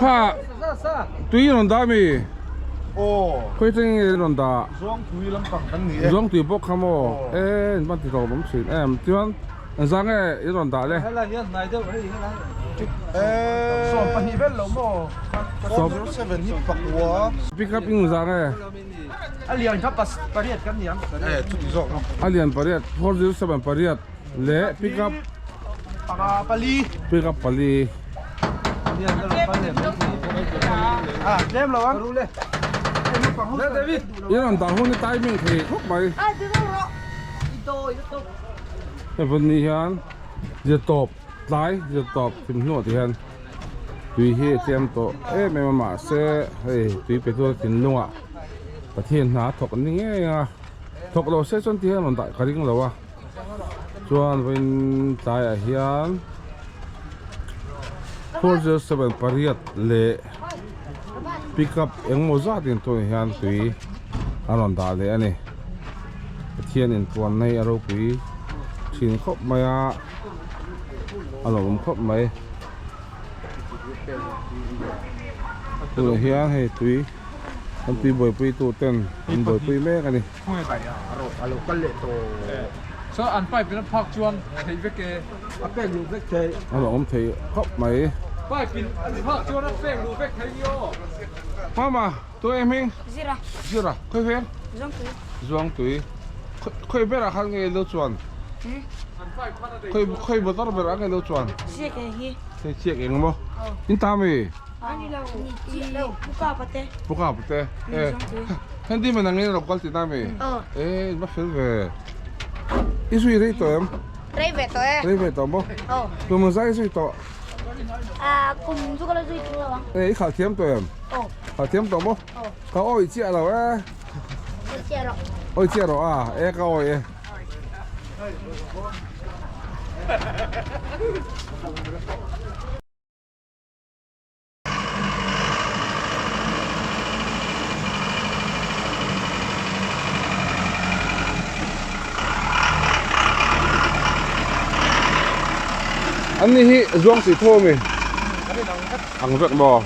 Kha tui rawn dah mi? Khawi teng nge rawn dah? Zuangtui bawk kha maw? E in van ti hlawm awm thin em. Chuan engzah nge i rawn dah le? Pick up engzah nge? A lian kha pariat kan ni ang. A lian pariat, 407 pariat leh pick up panga pali. Pick up pali. A tlem lo ang. I rawn dah hun i timing thei khawp mai. Hei vawn ni hian zir tawp tlai zir tawp thim hnuah ti hian tui hi a tlem tawh em em a mahse hei tui pe tu thinlungah Pathian hna a thawk ni ngei a thawk lo se chuan ti hian rawn dah ka ring lo a chuan vawiin tlaiah hian 407 pariat leh pickup engemaw zat in tunah hian tui a rawn dah leh a ni Pathian inpuan na hi a ropui thin khawp mai a a lawmawm khawp mai tunah hian hei tui an tui buaipui tu ten an buaipui mek a ni. A lawmawm thei khawp mai. Mama tu em hming? Zira. Zira khawi hmel? Zuangtui. Zuangtui. Khawi berah khan nge lo chuan? Khawi khawi motor berah nge lo chuan? Chiak eng hi. Hei chiak eng maw? In ta mi? Ani lo. Ni Puka pate. Puka pate. Eh. Handy man ang in lo kal ti na mi? Eh, in va fel ve. I zui rei tawh em? Rei ve tawh e. Rei ve tawh maw? Aw. Tu maw zai zui tawh? À, kum chu ka la zui tung lo ang. Eh, i khalh thiam tawh em? Aw. Khalh thiam tawh maw? Aw. Ka awi chiah lo e. Awi chiah rawh. Awi chiah rawh a, e ka awi e. An ni hi zuang si tho ami? Ang vek maw?